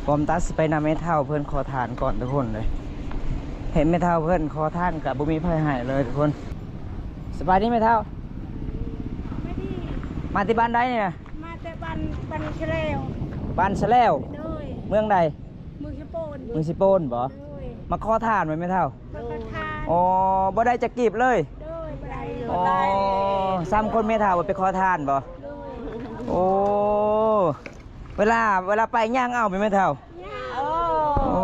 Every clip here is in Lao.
ປ້ອມຕາຊິໄປນຳແມ່ເຖົ້າເພິ່ນຂໍທານກ່ອນທຸກຄົນເລີຍ. ເຫັນແມ່ເຖົ້າເພິ່ນຂໍທານກໍບໍ່ມີໃຜໃຫ້ເລີຍທຸກຄົນ. ສະບາຍດີແມ່ເຖົ້າ. ສະບາຍດີ. ມາແຕ່ບ້ານໃດນີ້ນະ? ມາແຕ່ບ້ານ ບ້ານສະແລວ. ບ້ານສະແລວ? ໂດຍ. ເມືອງໃດ? ເມືອງຊິໂປນ. ເມືອງຊິໂປນບໍ? ໂດຍ. ມາຂໍທານແມ່ນບໍ່ແມ່ເຖົ້າ? ມາຂໍທານ. ອໍ ບໍ່ໄດ້ຈັກກີບເລີຍ? ໂດຍ ບໍ່ໄດ້. ອໍ ສາມຄົນແມ່ເຖົ້າໄປຂໍທານບໍ? ໂດຍ. ໂອ້ ເວລາ ເວລາໄປຍ່າງເອົາແມ່ນບໍ່ແມ່ເຖົ້າ? ຍ່າງ. ໂອ້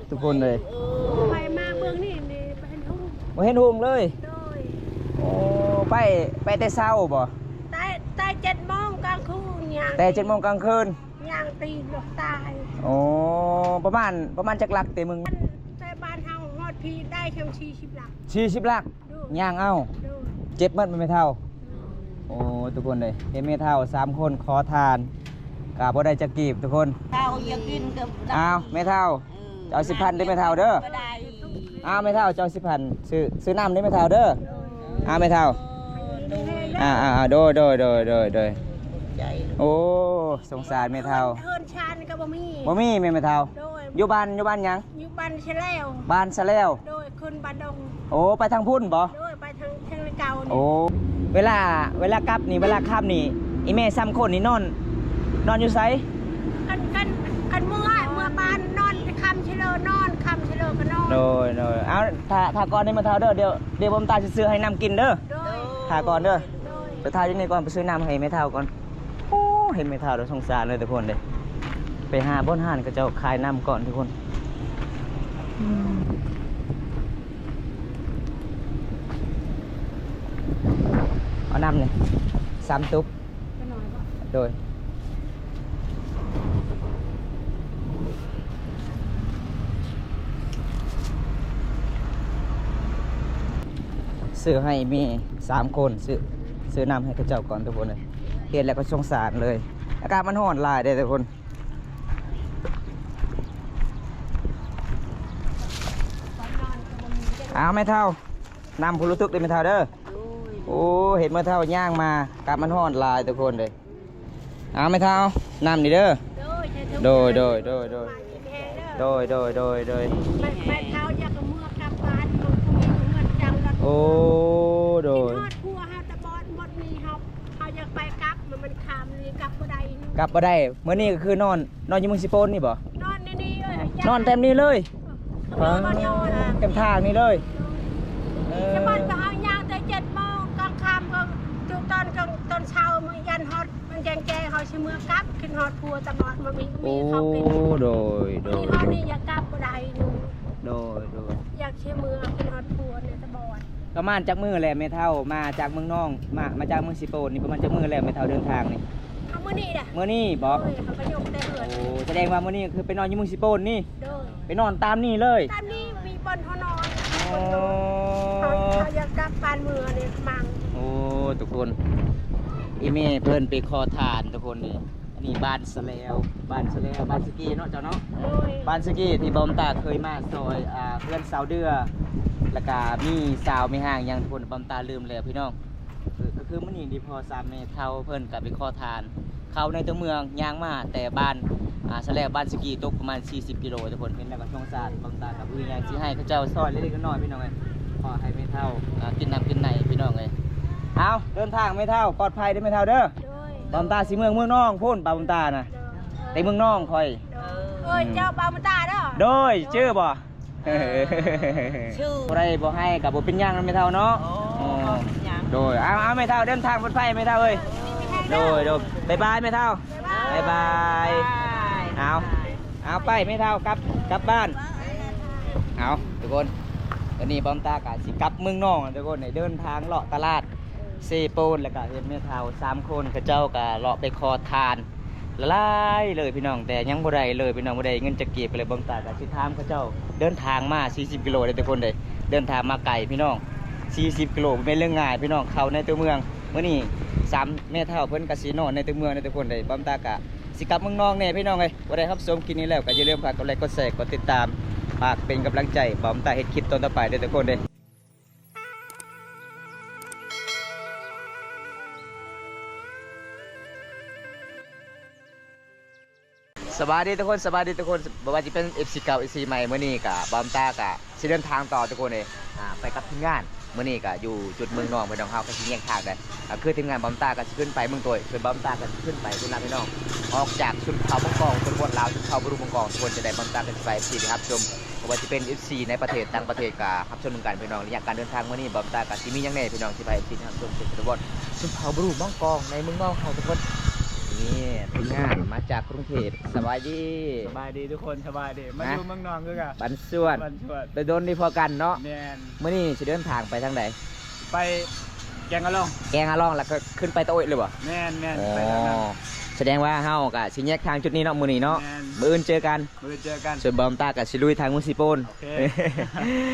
ທຸກຄົນເລີຍ ໄປມາເບິ່ງນີ້ ນີ້ບໍ່ເຫັນຫຸ່ງ ບໍ່ເຫັນຫຸ່ງເລີຍ? ໂດຍ. ໂອ້ ໄປ ໄປແຕ່ເຊົ້າບໍ? ແຕ່ ແຕ່ເຈັດໂມງກາງຄືນຍ່າງ. ແຕ່ເຈັດໂມງກາງຄືນ? ຍ່າງຕີນລົງຕາຍ. ໂອ້ ປະມານ ປະມານຈັກຫຼັກແຕ່ເມືອງ? ແຕ່ບ້ານເຮົາຮອດພີ້ໄດ້ແຄ່ສີ່ສິບຫຼັກ. ສີ່ສິບຫຼັກ? ໂດຍ. ຍ່າງເອົາ. ໂດຍ. ເຈັບໝົດແມ່ນບໍ່ແມ່ເຖົ້າ? ໂດຍ. ໂອ້ ທຸກຄົນເອີຍ ເຫັນແມ່ເຖົ້າສາມຄົນຂໍທານ ກະບໍ່ໄດ້ຈັກກີບທຸກຄົນ. ເຂົາຢາກກິນກໍ ອ້າວ ແມ່ເຖົ້າ ເອີ ເຈົ້າສິບພັນເດີ້ແມ່ເຖົ້າເດີ້. ບໍ່ໄດ້. ອ້າວ ແມ່ເຖົ້າ ເຈົ້າສິບພັນ ຊື້ ຊື້ນ້ຳເດີ້ແມ່ເຖົ້າເດີ້. ໂດຍ. ອ້າວ ແມ່ເຖົ້າ. ໂດຍ. ອ້າວ ໂດຍ ໂດຍ ໂດຍ ໂດຍ ໂດຍ. ໃຈ ໂອ້ ສົງສານແມ່ເຖົ້າ. ເຮືອນຊານກໍບໍ່ມີ. ບໍ່ມີແມ່ນແມ່ເຖົ້າ? ໂດຍ. ຢູ່ບ້ານ ຢູ່ບ້ານຫຍັງ? ຢູ່ບ້ານສະແລວ. ບ້ານສະແລວ? ໂດຍ. ຂຶ້ນບ້ານດົງ. ໂອ້ ໄປທາງພຸ້ນບໍ? ໂດຍ ໄປທາງ ທາງເກົ່ານີ້. ໂອ້ ເວລາ ເວລາກັບນີ້ ເວລາຄ່ຳນີ້ ອີ່ແມ່ສາມຄົນນີ້ນອນ ນອນຢູ່ໃສ? ຄັນ ຄັນ ຄັນເມືອ ເມືອບ້ານນອນ ຄ່ຳຊິເລີນອນ ຄ່ຳຊິເລີກໍນອນ. ໂດຍ ໂດຍ. ເອົາ ຖ້າ ຖ້າກ່ອນນີ້ແມ່ເຖົ້າເດີ້ ດຽວ ດຽວປ້ອມຕາຊິຊື້ໃຫ້ນ້ຳກິນເດີ້. ໂດຍ. ຖ້າກ່ອນເດີ້. ໂດຍ. ສຸດທ້າຍຢູ່ນີ້ກ່ອນ ໄປຊື້ນ້ຳໃຫ້ແມ່ເຖົ້າກ່ອນ. ໂອ້ ເຫັນແມ່ເຖົ້າແລ້ວສົງສານເລີຍທຸກຄົນເດ້. ໄປຫາບ່ອນຮ້ານເຂົາເຈົ້າຂາຍນ້ຳກ່ອນທຸກຄົນ. ເອົານ້ຳນີ້ສາມຕຸກ. ໂດຍ. ຊື້ໃຫ້ແມ່ສາມຄົນ ຊື້ ຊື້ນ້ຳໃຫ້ເຂົາເຈົ້າກ່ອນທຸກຄົນເອີຍ. ເຫັນແລ້ວກໍສົງສານເລີຍ. ອາກາດມັນຮ້ອນຫຼາຍເດ້ທຸກຄົນ. ອ້າວ ແມ່ເຖົ້າ ນ້ຳພຸ້ນລຸກຕຶກເດີ້ແມ່ເຖົ້າເດີ້. ໂດຍ. ໂອ້ ເຫັນແມ່ເຖົ້າຍ່າງມາ ອາກາດມັນຮ້ອນຫຼາຍທຸກຄົນເດ້. ເອົາແມ່ເຖົ້າ ນ້ຳນີ້ເດີ້. ໂດຍ ໂດຍ ໂດຍ ໂດຍ ໂດຍ. ແມ່ເຖົ້າຢາກເມືອກັບບ້ານ ເມືອຈັງ. ໂອ້ ໂດຍ. ຄິດຮອດຜົວເຮົາຕາບອດໝົດນີ້ ເຮົາ ເຮົາຢາກໄປກັບ ມັນຂ້າມນີ້ກັບບໍ່ໄດ້. ກັບບໍ່ໄດ້. ມື້ນີ້ກໍຄືນອນ ນອນຢູ່ເມືອງຊິໂປນນີ້ບໍ? ນອນໃນນີ້ເອີຍ. ນອນແຕ່ນີ້ເລີຍ? ເອີ ເຕັມທາງນີ້ເລີຍ. ເອີ ສະບັດວ່າເຮົາຍ່າງແຕ່ເຈັດໂມງກາງຄ່ຳ ກໍຕອນ ຕອນເຊົ້າ ມື້ຢັນຮອດ ມັນແຈ້ງແຈ້ງ ເຮົາຊິເມືອກັບ ຂຶ້ນຮອດຜົວຕາບອດ ມັນມີ ມີເຂົາເປັນ. ໂອ້ ໂດຍ ໂດຍ ໂດຍ. ນີ້ຢາກກັບບໍ່ໄດ້. ໂດຍ ໂດຍ. ຢາກຊິເມືອຂຶ້ນຮອດຜົວນີ້ຕາບອດ. ປະມານຈັກມື້ແລ້ວແມ່ເຖົ້າ ມາຈາກເມືອງນອງ ມາ ມາຈາກເມືອງຊິໂປນນີ້ ປະມານຈັກມື້ແລ້ວແມ່ເຖົ້າເດີນທາງນີ້? ເອົາມື້ນີ້ແຫຼະ. ມື້ນີ້ບໍ? ໂດຍ ເຂົາກໍຍົກແຕ່ເຮືອນ. ໂອ້ ສະແດງວ່າມື້ນີ້ກໍຄືໄປນອນຢູ່ເມືອງຊິໂປນນີ້? ໂດຍ. ໄປນອນຕາມນີ້ເລີຍ? ຕາມນີ້ ມີບ່ອນເຮົານອນ. ໂອ້ ເຮົາ ເຮົາຢາກກັບບ້ານເມືອນີ້ມັງ. ໂອ້ ທຸກຄົນ ອີ່ແມ່ເພິ່ນໄປຂໍທານທຸກຄົນເດ້. ອັນນີ້ບ້ານສະແລວ ບ້ານສະແລວ ບ້ານສະກີເນາະເຈົ້າເນາະ. ໂດຍ. ບ້ານສະກີທີ່ບ່າວຕາເຄີຍມາຊ່ອຍ ອ່າ ເຮືອນສາວເດືອ ແລ້ວກະມີສາວແມ່ຮ້າງຫຍັງ ທຸກຄົນ ບ່າວຕາລືມແລ້ວພີ່ນ້ອງ. ເອີ ກໍຄືມື້ນີ້ທີ່ພໍ່ສາມແມ່ເຖົ້າເພິ່ນກໍໄປຂໍທານ ເຂົ້າໃນຕົວເມືອງ ຍ່າງມາແຕ່ບ້ານ ອ່າ ສະແລວ ບ້ານສະກີ ຕົກປະມານສີ່ສິບກິໂລ ທຸກຄົນ. ເຫັນແລ້ວກໍສົງສານ ບ່າວຕາກໍບໍ່ມີຫຍັງຊິໃຫ້ເຂົາເຈົ້າຊ່ອຍເລັກໆນ້ອຍໆ ພີ່ນ້ອງເອີຍ. ຂໍໃຫ້ແມ່ເຖົ້າ ອ່າ ກິນນ້ຳກິນໃນພີ່ນ້ອງເອີຍ. ເອົາ ເດີນທາງແມ່ເຖົ້າ ປອດໄພເດີ້ແມ່ເຖົ້າເດີ້. ໂດຍ. ບ່າວຕາຊິເມືອງເມືອງນອງພຸ້ນ ບ່າວຕານະ. ໂດຍ. ແຕ່ເມືອງນອງຂ້ອຍ. ໂດຍ. ເອີຍ ເຈົ້າບ່າວຕາເດີ້. ໂດຍ. ເຈີບໍ່? ເອີ ບໍ່ໄດ້ບໍ່ໃຫ້ກໍບໍ່ເປັນຫຍັງນະແມ່ເຖົ້າເນາະ. ໂອ້ ບໍ່ເປັນຫຍັງ. ໂດຍ. ເອົາ ເອົາແມ່ເຖົ້າ ເດີນທາງປອດໄພແມ່ເຖົ້າເອີຍ. ໂດຍ ໂດຍ. ບາຍບາຍແມ່ເຖົ້າ. ບາຍບາຍ. ບາຍບາຍ. ເອົາ ເອົາໄປແມ່ເຖົ້າ ກັບ ກັບບ້ານ. ເອົາ ທຸກຄົນ ຕອນນີ້ບ່າວຕາກໍຊິກັບເມືອງນອງ ທຸກຄົນ. ໄດ້ເດີນທາງເລາະຕະຫຼາດເຊໂປນ ແລ້ວກໍເຫັນແມ່ເຖົ້າສາມຄົນ ເຂົາເຈົ້າກໍເລາະໄປຂໍທານ ຫຼາຍໆເລີຍພີ່ນ້ອງ ແຕ່ຍັງບໍ່ໄດ້ເລີຍພີ່ນ້ອງ ບໍ່ໄດ້ເງິນຈັກກີບເລີຍ. ບ່າວຕາກໍຊິຖາມເຂົາເຈົ້າ. ເດີນທາງມາສີ່ສິບກິໂລເດີ້ທຸກຄົນເດ້. ເດີນທາງມາໄກພີ່ນ້ອງ ສີ່ສິບກິໂລ ບໍ່ແມ່ນເລື່ອງງ່າຍພີ່ນ້ອງ. ເຂົ້າໃນຕົວເມືອງ ມື້ນີ້ສາມແມ່ເຖົ້າເພິ່ນກໍຊິນອນໃນຕົວເມືອງເດີ້ທຸກຄົນເດ້. ບ່າວຕາກໍຊິກັບເມືອງນອງແດ່ພີ່ນ້ອງເອີຍ. ຜູ້ໃດຮັບຊົມຄລິບນີ້ແລ້ວກໍຢ່າລືມຝາກກົດໄລກົດແຊ ກົດຕິດຕາມ ຝາກເປັນກຳລັງໃຈບ່າວຕາເຮັດຄລິບຕອນຕໍ່ໄປເດີ້ທຸກຄົນເດ້. ສະບາຍດີທຸກຄົນ ສະບາຍດີທຸກຄົນ ບໍ່ວ່າຈະເປັນເອັຟຊີເກົ່າ ເອັຟຊີໃໝ່ ມື້ນີ້ກະບ່າວຕາກະຊິເດີນທາງຕໍ່ທຸກຄົນເອີຍ ອ່າ ໄປກັບທີມງານ. ມື້ນີ້ກະຢູ່ຈຸດເມືອງນອງ ພີ່ນ້ອງເຮົາກະຊິແຍກທາງກັນ ກະຄືທີມງານບ່າວຕາກະຊິຂຶ້ນໄປເມືອງໂຕຍ ສ່ວນບ່າວຕາກະຊິຂຶ້ນໄປພຸ້ນລະພີ່ນ້ອງ ອອກຈາກຊົນເຜົ່າມັງກອງ ຊົນນະບົດລາວ ຊົນເຜົ່າບຣູມັງກອງ ທຸກຄົນຈະໄດ້ບ່າວຕາກະຊິພາ ເອັຟຊີ ໄປຮັບຊົມ ບໍ່ວ່າຈະເປັນເອັຟຊີໃນປະເທດຕ່າງປະເທດກະຮັບຊົມນຳກັນພີ່ນ້ອງ. ໄລຍະການເດີນທາງມື້ນີ້ບ່າວຕາກະຊິມີຫຍັງແດ່ພີ່ນ້ອງ ຊິພາເອັຟຊີໄປຮັບຊົມ ເປັນຊົນນະບົດ ຊົນເຜົ່າບຣູມັງກອງໃນເມືອງນອງເຮົາທຸກຄົນ. ນີ້ທີມງານມາຈາກກຸງເທບ ສະບາຍດີ ສະບາຍດີທຸກຄົນ ສະບາຍດີ ມາຢູ່ເມືອງນອງຄືກັນ ບ້ານສວນ ບ້ານສວນ ແຕ່ດົນໄດ້ພໍ້ກັນເນາະ. ແມ່ນ ມື້ນີ້ຊິເດີນທາງໄປທາງໃດ? ໄປແກງອະລອງ ແກງອະລອງ ແລ້ວກໍຂຶ້ນໄປຕະໂອ້ຍເລີຍບໍ່? ແມ່ນໆ ອໍ ໄປທາງນັ້ນ ສະແດງວ່າເຮົາກະຊິແຍກທາງຈຸດນີ້ເນາະ ມື້ນີ້ເນາະ. ແມ່ນ ມື້ອື່ນເຈີກັນ ມື້ອື່ນເຈີກັນ ສ່ວນບ່າວຕາກະຊິລຸຍທາງເມືອງເຊໂປນ. ໂອເຄ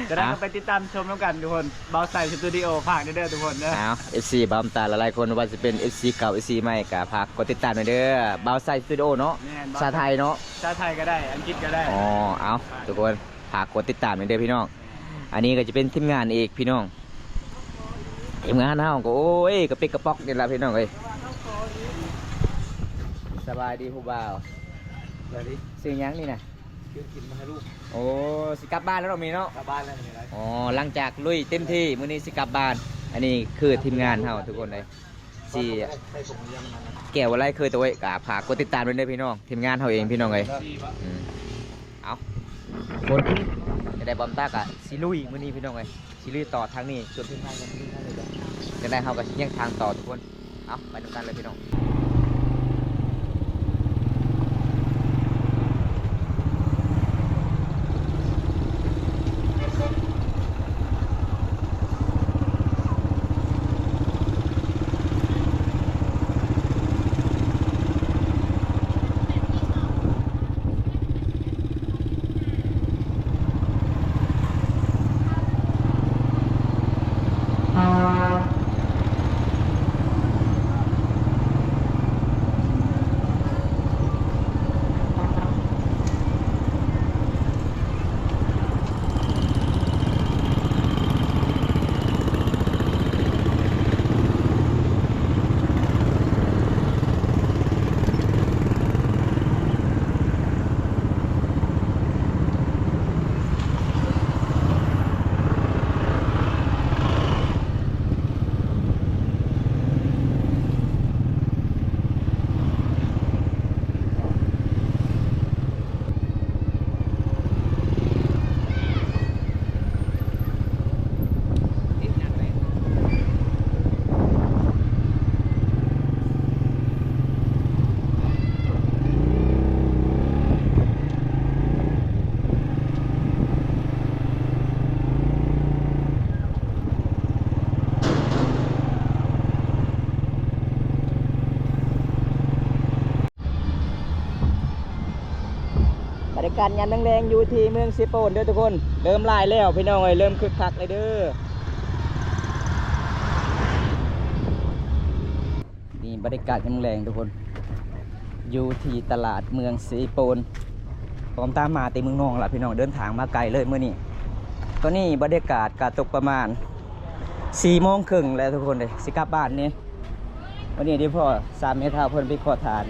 ຈະໄດ້ ເອົາ ໄປຕິດຕາມຊົມນຳກັນທຸກຄົນ ບ່າວໄຊສະຕູດິໂອ ຝາກແດ່ເດີທຸກຄົນເດີ. ເອົາ ເອັຟຊີບ່າວຕາຫຼາຍໆຄົນ ບໍ່ວ່າຈະເປັນເອັຟຊີເກົ່າ ເອັຟຊີໃໝ່ ກະຝາກກົດຕິດຕາມແດ່ເດີ ບ່າວໄຊສະຕູດິໂອເນາະ. ແມ່ນ ພາສາໄທເນາະ ພາສາໄທກໍໄດ້ ອັງກິດກໍໄດ້. ອໍ ເອົາ ທຸກຄົນ ຝາກກົດຕິດຕາມແດ່ເດີພີ່ນ້ອງ. ອັນນີ້ກໍຈະເປັນທີມງານອີກພີ່ນ້ອງ ທີມງານເຮົາກໍ ໂອ້ຍ ກະປິກກະປ໋ອກນີ້ລະພີ່ນ້ອງເອີຍ. ສະບາຍດີຜູ້ບ່າວ ສະບາຍດີ ຊື່ຫຍັງນີ້ນະ? ຊື້ກິນມາໃຫ້ລູກ. ໂອ້ ຊິກັບບ້ານແລ້ວເນາະ ມື້ນີ້ເນາະ ກັບບ້ານແລ້ວມື້ນີ້. ອໍ ຫຼັງຈາກລຸຍເຕັມທີ່ ມື້ນີ້ຊິກັບບ້ານ. ອັນນີ້ຄືທີມງານເຮົາທຸກຄົນເອີຍ ຊິແກ້ວບໍ່ໄດ້ເຄີຍໂຕຍ ກະຝາກກົດຕິດຕາມເດີພີ່ນ້ອງ ທີມງານເຮົາເອງພີ່ນ້ອງເອີຍ. ອືມ ເອົາ ຄົນຈະໄດ້ບ່າວຕາກະຊິລຸຍມື້ນີ້ພີ່ນ້ອງເອີຍ ຊິລຸຍຕໍ່ທາງນີ້ ສ່ວນທີມງານກໍຊິລຸຍທາງນີ້ແຫຼະ ຈັ່ງໃດເຮົາກໍຊິແຍກທາງຕໍ່ທຸກຄົນ. ເອົາ ໄປນຳກັນເລີຍພີ່ນ້ອງ. ບັນຍາກາດຍາມແລງໆ ຢູ່ທີ່ເມືອງເຊໂປນເດີທຸກຄົນ ເລີ່ມຫຼາຍແລ້ວພີ່ນ້ອງເອີຍ ເລີ່ມຄຶກຄັກເລີຍເດີ. ນີ້ບັນຍາກາດຍາມແລງທຸກຄົນ ຢູ່ທີ່ຕະຫຼາດເມືອງເຊໂປນ ພ້ອມຕາມມາແຕ່ເມືອງນອງລະພີ່ນ້ອງ ເດີນທາງມາໄກເລີຍມື້ນີ້. ຕອນນີ້ບັນຍາກາດກະຕົກປະມານສີ່ໂມງເຄິ່ງແລ້ວທຸກຄົນເອີຍ ຊິກັບບ້ານນີ້. ວັນນີ້ໄດ້ພໍ້ສາມແມ່ເຖົ້າເພິ່ນໄປຂໍທານ.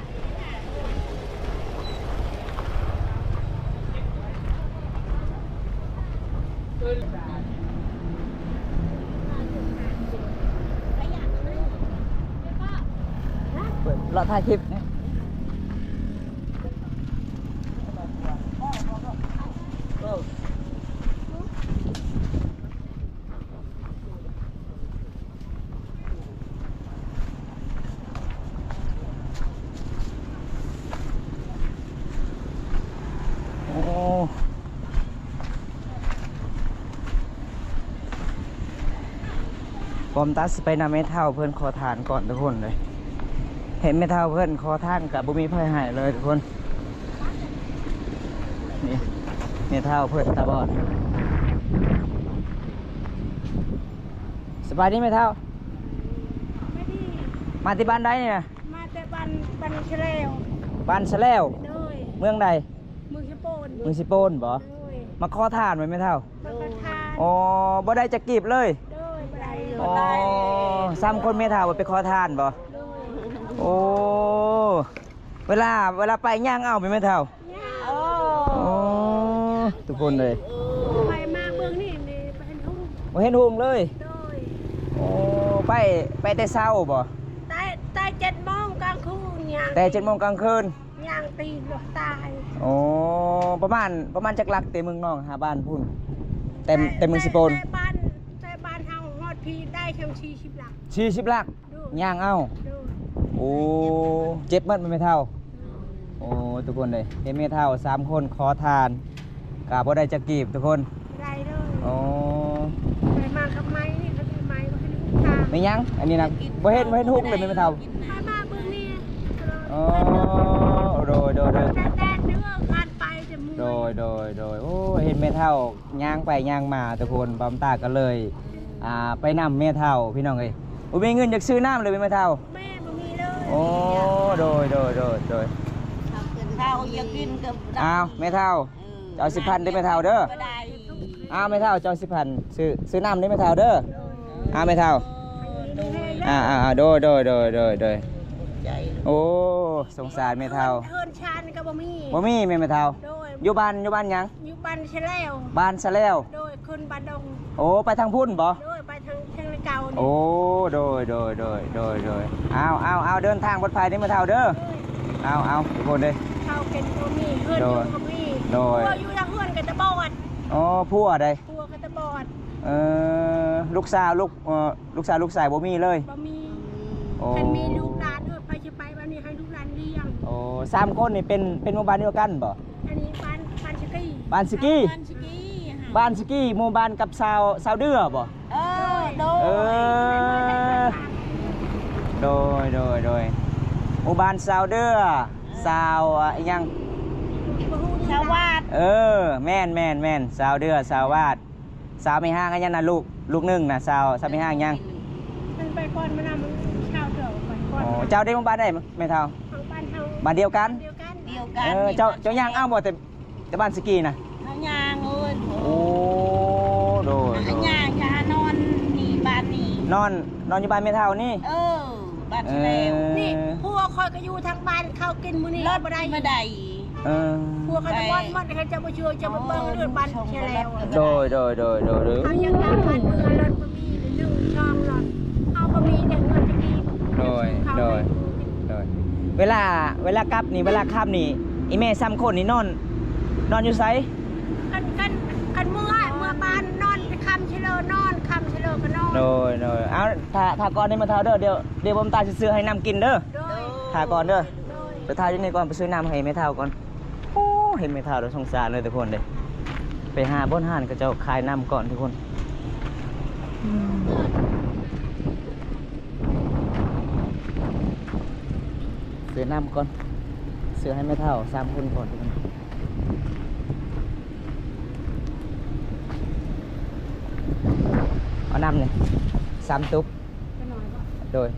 ເລາະຖ່າຍຄລິບ. ໂອ້ ປ້ອມຕາຊິໄປນຳແມ່ເຖົ້າເພິ່ນຂໍທານກ່ອນທຸກຄົນເລີຍ. ເຫັນແມ່ເຖົ້າເພິ່ນຂໍທານກະບໍ່ມີໃຜໃຫ້ເລີຍທຸກຄົນ. ນີ້ແມ່ເຖົ້າເພິ່ນຕາບອດ. ສະບາຍດີແມ່ເຖົ້າ. ສະບາຍດີ. ມາແຕ່ບ້ານໃດນີ້ນະ? ມາແຕ່ບ້ານ ບ້ານສະແລວ. ບ້ານສະແລວ? ໂດຍ. ເມືອງໃດ? ເມືອງເຊໂປນ. ເມືອງເຊໂປນບໍ? ໂດຍ. ມາຂໍທານບໍ່ແມ່ເຖົ້າ? ມາຂໍທານ. ອໍ ບໍ່ໄດ້ຈັກກີບເລີຍ? ໂດຍ. ອໍ ຊ້ຳຄົນແມ່ເຖົ້າໄປຂໍທານບໍ? ໂດຍ. ໂອ້ ເວລາ ເວລາໄປຍ່າງເອົາແມ່ນບໍ່ແມ່ເຖົ້າ? ໂອ້ ໂອ້ ທຸກຄົນເອີຍ ໄປມາເບິ່ງນີ້ ນີ້ບໍ່ເຫັນຫຸ່ງ ບໍ່ເຫັນຫຸ່ງເລີຍ. ໂດຍ ໂອ້ ໄປ ໄປແຕ່ເຊົ້າບໍ່? ແຕ່ ແຕ່ເຈັດໂມງກາງຄືນຍ່າງ ແຕ່ເຈັດໂມງກາງຄືນ ຍ່າງຕີນລົດຕາຍ. ໂອ້ ປະມານ ປະມານຈັກຫຼັກແຕ່ເມືອງນອງຫາບ້ານພຸ້ນ? ແຕ່ ແຕ່ ແຕ່ເມືອງຊີໂປນ ແຕ່ບ້ານ ແຕ່ບ້ານເຮົາຮອດພີໄດ້ແຄ່ສີ່ສິບຫຼັກ ສີ່ສິບຫຼັກ. ໂດຍ ຍ່າງເອົາ. ໂດຍ ໂອ້ ເຈັບໝົດແມ່ນບໍ່ເຖົ້າ? ໂດຍ ໂອ້ ທຸກຄົນເອີຍ ເຫັນແມ່ເຖົ້າສາມຄົນຂໍທານ ກະບໍ່ໄດ້ຈັກກີບທຸກຄົນ ບໍ່ໄດ້ເດີ. ໂອ້ ໄປມາກັບໄມ້ ຄັນໄມ້ບໍ່ທັນຮູ້ທາງ. ແມ່ນຫຍັງອັນນີ້ນະ? ບໍ່ເຫັນ ບໍ່ເຫັນຫຸ່ງເລີຍແມ່ເຖົ້າ. ໄປມາເບິ່ງນີ້. ໂອ້ ໂດຍ ໂດຍ ໂດຍ ແດດເດີ ຜ່ານໄປຈະເມື່ອຍ. ໂດຍ ໂດຍ ໂດຍ ໂອ້ ເຫັນແມ່ເຖົ້າ ຍ່າງໄປຍ່າງມາທຸກຄົນ ບ່າວຕາກໍເລີຍ ອ່າ ໄປນຳແມ່ເຖົ້າພີ່ນ້ອງເອີຍ. ບໍ່ມີເງິນຢາກຊື້ນ້ຳເລີຍແມ່ເຖົ້າ? ແມ່ບໍ່ມີເລີຍ. ໂອ້ ໂດຍ ໂດຍ ໂດຍ ໂດຍ ເຖົ້າຢາກກິນກໍບໍ່ໄດ້. ອ້າວ ແມ່ເຖົ້າ ເອີ ເຈົ້າສິບພັນເດີແມ່ເຖົ້າເດີ. ອ້າວ ແມ່ເຖົ້າ ເຈົ້າສິບພັນ ຊື້ ຊື້ນ້ຳເດີແມ່ເຖົ້າເດີ. ໂດຍ ອ້າວ ແມ່ເຖົ້າ ອາ ໂດຍ ໂດຍ ໂດຍ ໂດຍ ໂດຍ ໂດຍ. ໂອ້ ສົງສານແມ່ເຖົ້າ. ເຮືອນຊານກໍບໍ່ມີ ບໍ່ມີແມ່ນແມ່ເຖົ້າ? ໂດຍ ຢູ່ບ້ານ ຢູ່ບ້ານຫຍັງ? ຢູ່ບ້ານສະແລວ ບ້ານສະແລວ. ໂດຍ ຂຶ້ນບ້ານດົງ. ໂອ້ ໄປທາງພຸ້ນບໍ່? ໂດຍ ໄປທາງ ທາງເກົ່ານີ້. ໂອ້ ໂດຍ ໂດຍ ໂດຍ ໂດຍ ໂດຍ. ອ້າວ ອ້າວ ອ້າວ ເດີນທາງປອດໄພເດີແມ່ເຖົ້າເດີ. ໂດຍ ອ້າວ ອ້າວ ທຸກຄົນເດີ ເຂົ້າກິນບໍ່ມີ ເຮືອນຢູ່ບໍ່ມີ. ໂດຍ ຜົວຢູ່ທາງເຮືອນກໍຕາບອດ. ອໍ ຜົວໃດ? ຜົວກໍຕາບອດ. ເອີ ລູກສາວ ລູກ ເອີ ລູກສາວລູກຊາຍບໍ່ມີເລີຍ? ບໍ່ມີ. ໂອ້ ຄັນມີລູກຫຼານ ເອີ ໃຜຊິໄປບາດນີ້ໃຫ້ລູກຫຼານລ້ຽງ. ໂອ້ ສາມຄົນນີ້ເປັນ ເປັນໝູ່ບ້ານດຽວກັນບໍ່? ອັນນີ້ບ້ານ ບ້ານສະກີ ບ້ານສະກີ ບ້ານສະກີ ບ້ານສະກີ ໝູ່ບ້ານກັບຊາວ ຊາວເດືອບໍ່? ເອີ ໂດຍ ເອີ ໂດຍ ໂດຍ ໂດຍ ໝູ່ບ້ານຊາວເດືອ ຊາວ ອາ ອີຫຍັງ? ຊາວວາດ. ເອີ ແມ່ນ ແມ່ນ ແມ່ນ ຊາວເດືອ ຊາວວາດ. ຊາວແມ່ຮ້າງອັນຫຍັງນະ ລູກ ລູກໜຶ່ງນະ ຊາວ ຊາວແມ່ຮ້າງຫຍັງ? ມັນໄປກ່ອນມານຳ ຊາວເທື່ອໄປກ່ອນ. ອໍ ເຈົ້າໄດ້ມາບ້ານໃດແມ່ເຖົ້າ? ບ້ານເຮົາ ບ້ານດຽວກັນ ດຽວກັນ ດຽວກັນ. ເອີ ເຈົ້າ ເຈົ້າຍ່າງເອົາບໍ່ ແຕ່ ແຕ່ບ້ານສະກີນະ? ເຮົາຍ່າງ. ໂອ້ຍ ໂອ້ ໂດຍ ເຮົາຍ່າງຈະຫານອນນີ້ ບ້ານນີ້ ນອນ ນອນຢູ່ບ້ານແມ່ເຖົ້ານີ້. ເອີ ບ້ານສະແລວ. ເອີ ນີ້ ຜົວຂ້ອຍກໍຢູ່ທາງບ້ານເຂົາ ກິນມື້ນີ້ກໍບໍ່ໄດ້ ບໍ່ໄດ້. ເອີ ພວກເຂົາຈະບອດໝົດ ເຂົາຈະບໍ່ເຊື່ອ ຈະບໍ່ເບິ່ງເລື່ອງບ້ານເສຍແລ້ວ. ໂດຍ ໂດຍ ໂດຍ ໂດຍ ໂດຍ. ເຮົາຢາກກັບບ້ານເມືອງ ລົດບໍ່ມີ ໜຶ່ງ ສອງ ລົດ ເຮົາບໍ່ມີ ແຕ່ເງິນຈະກີບ. ໂດຍ ໂດຍ ໂດຍ. ເວລາ ເວລາກັບນີ້ ເວລາຄ່ຳນີ້ ອີແມ່ສາມຄົນນີ້ນອນ ນອນຢູ່ໃສ? ຄັນ ຄັນ ຄັນເມືອ ເມືອບ້ານນອນ ຄ່ຳຊິເລີນອນ ຄ່ຳຊິເລີກໍນອນ. ໂດຍ ໂດຍ. ເອົາ ຖ້າ ຖ້າກ່ອນນີ້ແມ່ເຖົ້າເດີ ດຽວ ດຽວບໍ່ຕາຊິຊື້ໃຫ້ນ້ຳກິນເດີ. ໂດຍ ຖ້າກ່ອນເດີ. ໂດຍ ໄປຖ່າຍຢູ່ນີ້ກ່ອນ ໄປຊື້ນ້ຳໃຫ້ແມ່ເຖົ້າກ່ອນ. ໂອ້ ເຫັນແມ່ເຖົ້າແລ້ວສົງສານເລີຍທຸກຄົນເດ້. ໄປຫາບ່ອນຮ້ານເຂົາເຈົ້າຂາຍນ້ຳກ່ອນທຸກຄົນ. ຊື້ນ້ຳກ່ອນ ຊື້ໃຫ້ແມ່ເຖົ້າສາມຄົນກ່ອນທຸກຄົນ. ເອົານ້ຳນີ້ສາມຕຸກ. ໂດຍ.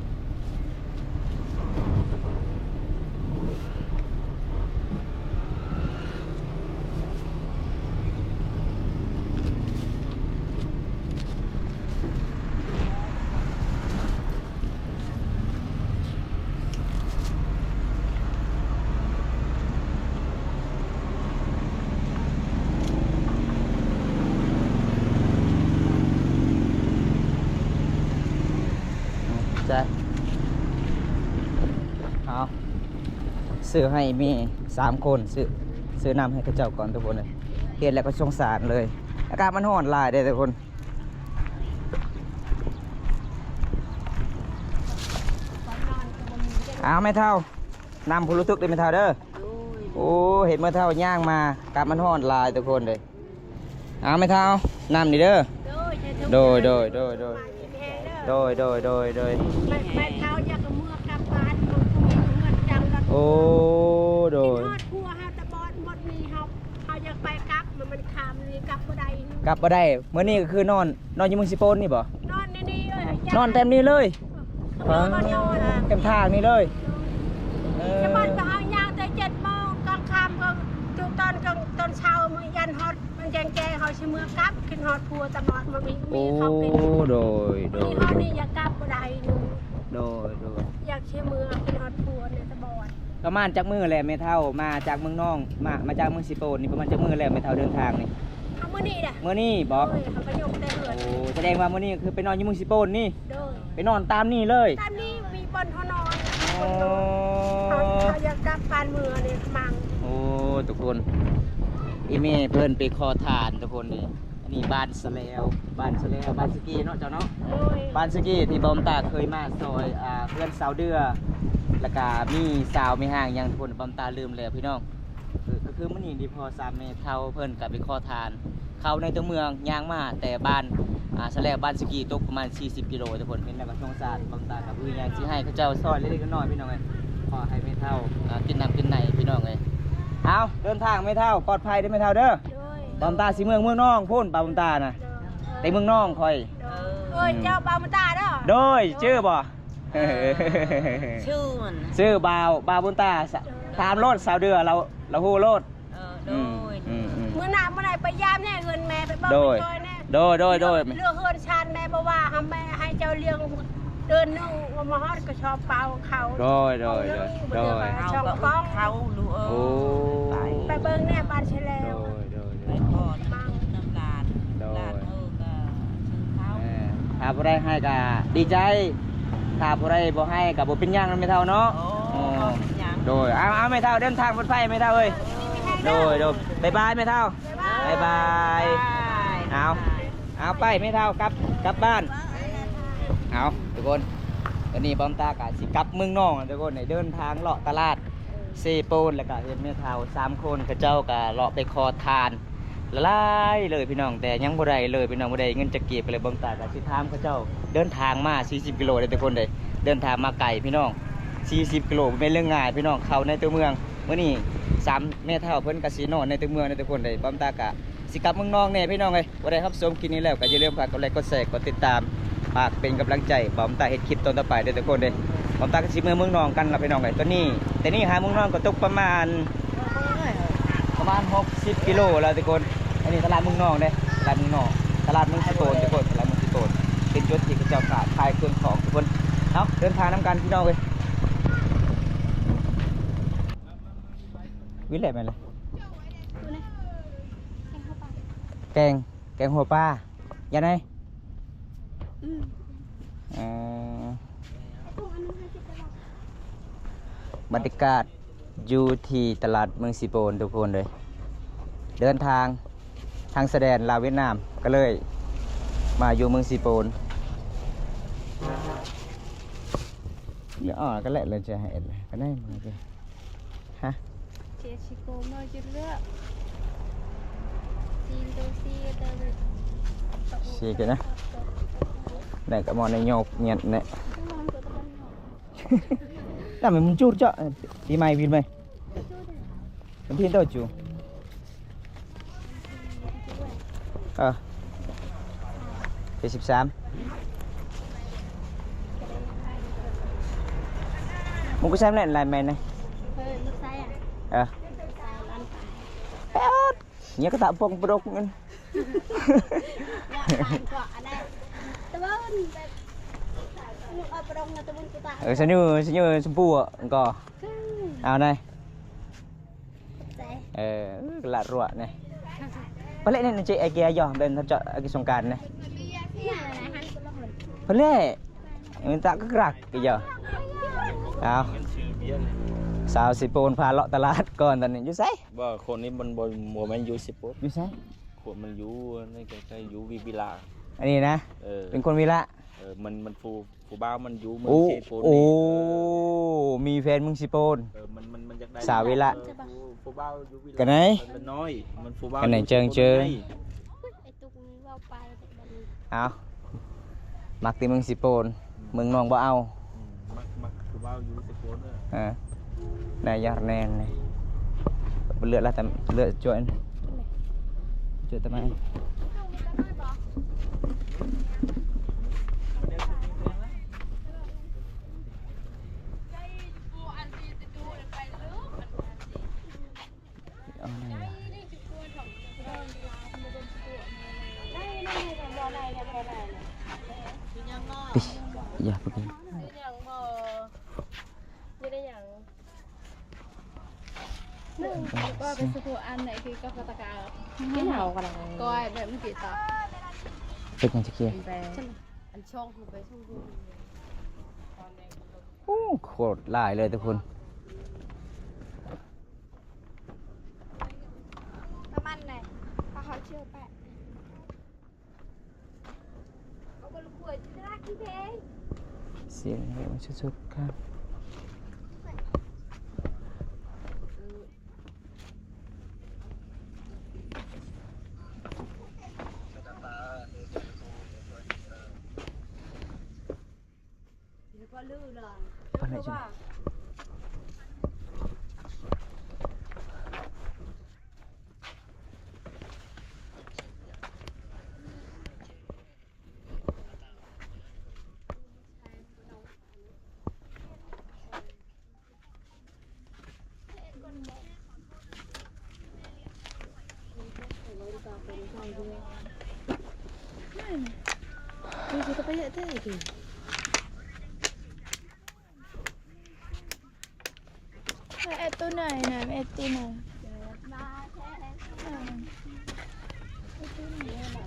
ເອົາ ຊື້ໃຫ້ແມ່ສາມຄົນ ຊື້ ຊື້ນ້ຳໃຫ້ເຂົາເຈົ້າກ່ອນທຸກຄົນເອີຍ. ເຫັນແລ້ວກໍສົງສານເລີຍ. ອາກາດມັນຮ້ອນຫຼາຍເດ້ທຸກຄົນ. ອ້າວ ແມ່ເຖົ້າ ນ້ຳພຸ້ນລຸກເດີແມ່ເຖົ້າເດີ. ໂອ້ ເຫັນແມ່ເຖົ້າຍ່າງມາ ອາກາດມັນຮ້ອນຫຼາຍທຸກຄົນເດີ. ເອົາແມ່ເຖົ້າ ນ້ຳນີ້ເດີ. ໂດຍ ໂດຍ ໂດຍ ໂດຍ ໂດຍ. ແມ່ເຖົ້າຢາກເມືອກັບບ້ານ ໂອ້ ໂດຍ. ຄິດຮອດຜົວເຮົາຕາບອດໝົດນີ້ ເຮົາ ເຮົາຢາກໄປກັບ ມັນຂ້າມນີ້ກັບບໍ່ໄດ້ ກັບບໍ່ໄດ້. ມື້ນີ້ກໍຄືນອນ ນອນຢູ່ເມືອງຊີໂປນນີ້ບໍ່? ນອນໃນນີ້ເອີຍ ນອນແຕ່ນີ້ເລີຍ. ເອີ ເຕັມທາງນີ້ເລີຍ. ເອີ ສະບັດກໍເຮົາຍ່າງແຕ່ເຈັດໂມງກາງຄ່ຳ ກໍຕອນກາງ ຕອນເຊົ້າ ມື້ຢັນຮອດມັນແຈ້ງໆ ເຮົາຊິເມືອກັບ. ຄິດຮອດຜົວຕາບອດ ມັນມີ ມີເຂົາເປັນ. ໂອ້ ໂດຍ ໂດຍ ໂດຍ. ນີ້ຢາກກັບບໍ່ໄດ້. ໂດຍ ໂດຍ. ຢາກຊິເມືອ ຄິດຮອດຜົວນີ້ຕາບອດ. ປະມານຈັກມື້ແລ້ວແມ່ເຖົ້າ ມາຈາກເມືອງນອງ ມາ ມາຈາກເມືອງເຊໂປນນີ້ ປະມານຈັກມື້ແລ້ວແມ່ເຖົ້າເດີນທາງນີ້? ເອົາມື້ນີ້ແຫຼະ ມື້ນີ້ບໍ? ໂດຍ ເຮົາກໍຍົກແຕ່ເຮືອນ ໂອ້ ສະແດງວ່າມື້ນີ້ຄືໄປນອນຢູ່ເມືອງເຊໂປນນີ້? ໂດຍ ໄປນອນຕາມນີ້ເລີຍ? ຕາມນີ້ ມີບ່ອນເຮົານອນ ໂອ້ ເຮົາ ເຮົາຢາກກັບບ້ານເມືອນີ້ມັງ. ໂອ້ ທຸກຄົນ ອີ່ແມ່ເພິ່ນໄປຂໍທານທຸກຄົນເດ້. ອັນນີ້ບ້ານສະແລວ ບ້ານສະແລວ ບ້ານສະເກເນາະເຈົ້າເນາະ. ໂດຍ ບ້ານສະເກທີ່ບ່າວບຸນຕາເຄີຍມາຊ່ອຍ ອ່າ ເຮືອນສາວເດືອ ແລ້ວກະມີສາວແມ່ຮ້າງຫຍັງ ທຸກຄົນ ບ່າວບຸນຕາລືມແລ້ວພີ່ນ້ອງ. ເອີ ກໍຄືມື້ນີ້ທີ່ພໍ່ສາມແມ່ເຖົ້າເພິ່ນກໍໄປຂໍທານເຂົ້າໃນຕົວເມືອງ ຍ່າງມາແຕ່ບ້ານ ອ່າ ສະແລວ ບ້ານສະກີ ຕົກປະມານສີ່ສິບກິໂລ ທຸກຄົນ. ເຫັນແລ້ວກໍສົງສານ ບ່າວບຸນຕາກໍບໍ່ມີຫຍັງຊິໃຫ້ເຂົາເຈົ້າຊ່ອຍເລັກໆນ້ອຍໆ ພີ່ນ້ອງເອີຍ. ຂໍໃຫ້ແມ່ເຖົ້າ ອ່າ ກິນນ້ຳກິນໃນ ພີ່ນ້ອງເອີຍ. ເອົາ ເດີນທາງແມ່ເຖົ້າ ປອດໄພເດີແມ່ເຖົ້າເດີ. ໂດຍ ບ່າວບຸນຕາຊິເມືອງ ເມືອງນອງພຸ້ນ ບ່າວບຸນຕານະ ໂດຍ ແຕ່ເມືອງນອງຂ້ອຍ. ໂດຍ ເອີ ເຈົ້າບ່າວບຸນຕາເດີ. ໂດຍ ຊື່ບໍ່? ເອີ ຊື່ມັນ ຊື່ບ່າວ ບ່າວບຸນຕາ ຖາມໂລດ ສາວເດືອ ລາວ ລາວຮູ້ໂລດ. ເອີ ໂດຍ ອືມ ອືມ ອືມ ມື້ໜ້າມື້ໃດໄປຢາມແດ່ ເຮືອນແມ່ໄປເບິ່ງ ໂດຍ ໄປຊ່ອຍແດ່. ໂດຍ ໂດຍ ໂດຍ ເລື່ອງເຮືອນຊານແມ່ບໍ່ວ່າ ຫາແມ່ໃຫ້ເຈົ້າລ້ຽງເດືອນໜຶ່ງ ມາຮອດກໍຊອບເປົ່າເຂົ້າ. ໂດຍ ໂດຍ ໂດຍ ໂດຍ ເຮົາກໍເອົາເຂົ້າລູກເອີຍ. ໂອ້ ໄປ ໄປເບິ່ງແດ່ບ້ານຊະແລວ. ໂດຍ ໂດຍ ໂດຍ ໄປຂໍນ້ຳລູກນ້ຳຫຼານ ໂດຍ ຫຼານເອີ ກໍຊື້ເຂົ້າ. ແມ່ນ ຖ້າຜູ້ໃດໃຫ້ກໍດີໃຈ ຖ້າຜູ້ໃດບໍ່ໃຫ້ກໍບໍ່ເປັນຫຍັງນະແມ່ເຖົ້າເນາະ. ໂອ້ ບໍ່ເປັນຫຍັງ. ໂດຍ ເອົາ ເອົາ ແມ່ເຖົ້າ ເດີນທາງປອດໄພແມ່ເຖົ້າເອີຍ. ໂດຍ ໂດຍ ບາຍບາຍແມ່ເຖົ້າ. ບາຍບາຍ ບາຍບາຍ. ເອົາ ເອົາ ໄປແມ່ເຖົ້າ ກັບ ກັບບ້ານ. ເອົາ ທຸກຄົນ ຕອນນີ້ບ່າວບຸນຕາກໍຊິກັບເມືອງນອງ ທຸກຄົນ ໄດ້ເດີນທາງເລາະຕະຫຼາດເຊໂປນ ແລ້ວກໍເຫັນແມ່ເຖົ້າສາມຄົນ ເຂົາເຈົ້າກໍເລາະໄປຂໍທານ ຫຼາຍໆເລີຍພີ່ນ້ອງ ແຕ່ຍັງບໍ່ໄດ້ເລີຍພີ່ນ້ອງ ບໍ່ໄດ້ເງິນຈັກກີບເລີຍ. ບ່າວບຸນຕາກໍຊິຖາມເຂົາເຈົ້າ ເດີນທາງມາສີ່ສິບກິໂລເດ້ທຸກຄົນເດ້ ເດີນທາງມາໄກພີ່ນ້ອງ ສີ່ສິບກິໂລ ບໍ່ແມ່ນເລື່ອງງ່າຍພີ່ນ້ອງ ເຂົ້າໃນຕົວເມືອງ. ມື້ນີ້ສາມແມ່ເຖົ້າເພິ່ນກໍຊິນອນໃນຕົວເມືອງເດ້ທຸກຄົນເດ້. ບ່າວບຸນຕາກໍຊິກັບເມືອງນອງແດ່ພີ່ນ້ອງເອີຍ. ຜູ້ໃດຮັບຊົມຄລິບນີ້ແລ້ວກໍຢ່າລືມຝາກກົດໄລກ໌ ກົດແຊ ກົດຕິດຕາມ ຝາກເປັນກຳລັງໃຈບ່າວບຸນຕາເຮັດຄລິບຕອນຕໍ່ໄປເດີ້ທຸກຄົນເດີ້. ບ່າວບຸນຕາກໍຊິເມືອງນອງກັນລະພີ່ນ້ອງເອີຍ. ຕອນນີ້ ແຕ່ນີ້ຫາເມືອງນອງກໍຕົກປະມານ ປະມານຫົກສິບກິໂລແລ້ວທຸກຄົນ. ອັນນີ້ຕະຫຼາດເມືອງນອງເດ້ ຕະຫຼາດເມືອງນອງ ຕະຫຼາດເມືອງສະໂກນທຸກຄົນ ຕະຫຼາດເມືອງສະໂກນ ເປັນຈຸດທີ່ເຂົາເຈົ້າຂາຍ ຂາຍເຄື່ອງຂອງທຸກຄົນ. ເອົາ ເດີນທາງນຳກັນພີ່ນ້ອງເອີຍ. ວິເລດແມ່ນແຫຼະ ແກງ ແກງຫົວປາ ຢ່າໄນ ອືມ ເອີ ບັນຍາກາດຢູ່ທີ່ຕະຫຼາດເມືອງເຊໂປນທຸກຄົນເລີຍ. ເດີນທາງທາງຊາຍແດນລາວຫວຽດນາມ ກໍເລີຍມາຢູ່ເມືອງເຊໂປນ. ດຽວອອກກັນແຫຼະ ເລີຍຈະໃຫ້ເອັດ ກໍໄດ້ມາເລີຍ. ຮະ ເຈຊິໂກມາຈຸດເລືອກ ຊີນໂຕຊີເຕີເວ ຊີກັນນະ ໄດ້ກະໝໍໃນໂຍກເງຍນແນະ. ນຳມັນຈູດເຈາະ ປີໃໝ່ ປີໃໝ່ ວັນທີເທົ່າຈູ ເອີ ເຈັດສິບສາມ ມັນກໍແຊມແຫຼະ ລາຍແມ່ນນະ ເອີ ເອີ ເອີ ເຍກະຕະປົງປະດົກນັ້ນ ເອີ ຊະຍື ຊະຍື ຊຳປູ ກໍ ເອົາໄນ ເອີ ລະຣວະນີ້ ປະເລະນີ້ ເຈ ໄອເກຍ ຍໍ ເປັນເຈາະ ອາກິສົງການນີ້ ປະເລະ ມັນຕະກະກຣັກ ກະເຢາ. ເອົາ ສາວເຊໂປນພາເລາະຕະຫຼາດກ່ອນ ຕອນນີ້ຢູ່ໃສ? ບໍ່ ຄົນນີ້ມັນບໍ່ ບໍ່ແມ່ນຢູ່ເຊໂປນ. ຢູ່ໃສ? ຄົນມັນຢູ່ໃນໃກ້ໆ ຢູ່ວິ ວິລະ ອັນນີ້ນະ. ເອີ ເປັນຄົນວິລະ. ເອີ ມັນ ມັນຜູ້ ຜູ້ບ່າວມັນຢູ່ເມືອງເຊໂປນ. ໂອ້ ມີແຟນເມືອງເຊໂປນ. ເອີ ມັນ ມັນ ມັນຢາກໄດ້ສາວວິລະ. ເອີ ຜູ້ ຜູ້ບ່າວຢູ່ວິລະ ກະໄນ ມັນນ້ອຍ ມັນຜູ້ບ່າວ ກະໄນເຈີງເຈີ. ເອົາ ມັກແຕ່ເມືອງເຊໂປນ ເມືອງນອງບໍ່ເອົາ. ອືມ ມັກ ມັກຜູ້ບ່າວຢູ່ເຊໂປນເດີ. ເອີ ນາຍຢາກແນນນີ້ ເລືອດລະ ເລືອດຈວຍ ຈວຍຕະໄມ. ກໍໄປສະໂພອັນໄດ້ຄືກັບກະຕະກາ ກິນເຮົາກໍໄດ້ ກໍແບບເມື່ອກີ້ຕອນ ເປັນຫຍັງຈະເກຍ ອັນຊ່ອງໄປຊ່ອງ ໂອ້ ໂຄດຫຼາຍເລີຍທຸກຄົນ ປະມານໃດ ພາເຮົາທ່ຽວໄປ ສຽງແຮງສຸດໆ ຄັກ.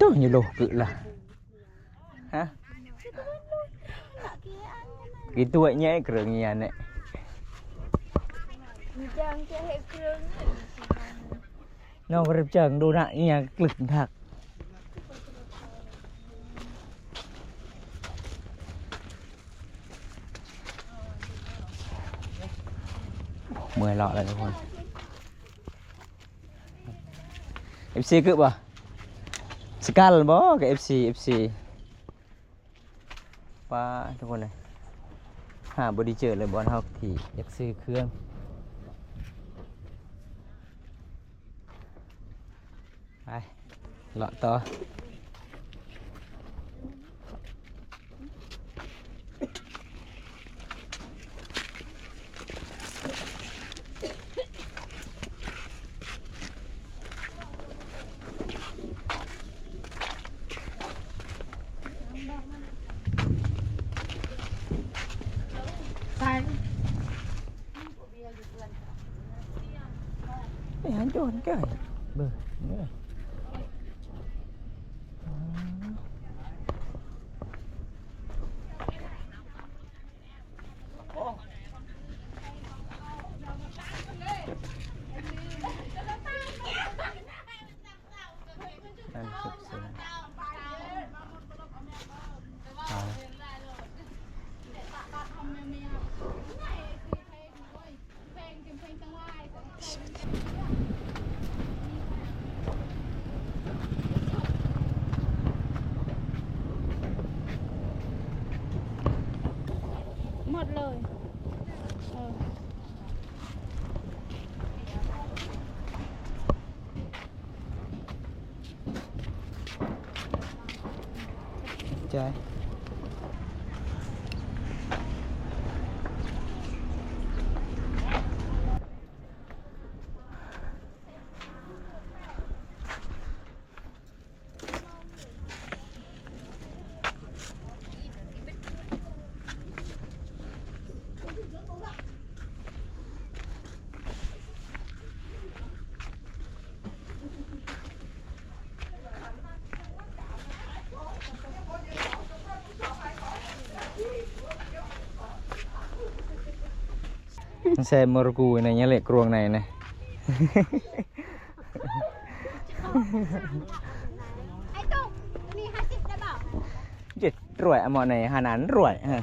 Tuh, nyuluh ke lah. Ha? Gitu wak nyai kereng nyai nek. Nong kerep jang du nak nyai klek dak. Mek lah lah. ເອັບຊີ ຄືບໍ່? ສະກັນບໍ່? ກໍ ເອັບຊີ ເອັບຊີ ປ້າ ທຸກຄົນເອີຍ ຫາບໍ່ໄດ້ເຈີເລີຍ ບ່ອນເຮົາທີ່ຢາກຊື້ເຄື່ອງ ໄປ ເລາະຕໍ່. ໄປຫາໂຈນແກ້ວ ເບິ່ງເດີ. ໝົດເລີຍ ເອີ. ໃຈ ແຊມມໍຣະກູໃນຍະເລກກຣວງໃນນະ. ເຈັດຮ້ອຍ ອາໝໍໃນຫານານຮ້ອຍ ຮະ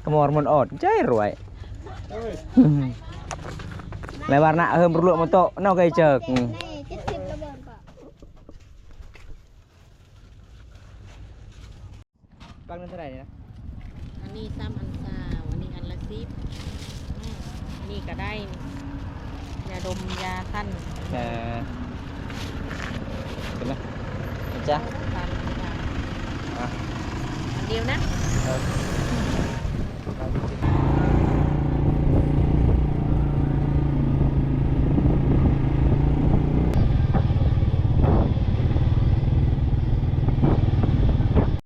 ກະມອນມັນອອດໃຈຮ້ອຍ ແລະ ວາລະນະເຮີມຣວມໂຕເນາະ ໄກເຈີກ. ປັກໜຶ່ງເທົ່າໃດນີ້ນະ? ອັນນີ້ສາມອັນຊາວ ອັນນີ້ອັນລະສິບ ອືມ ອັນນີ້ກະໄດ້ ຢາດົມ ຢາຄັນ ເອີ ເປັນໄງ ເຫັນຈ້ະ ສາມອັນຊາວ ອ່ະ ອັນດຽວນະ ເອີ.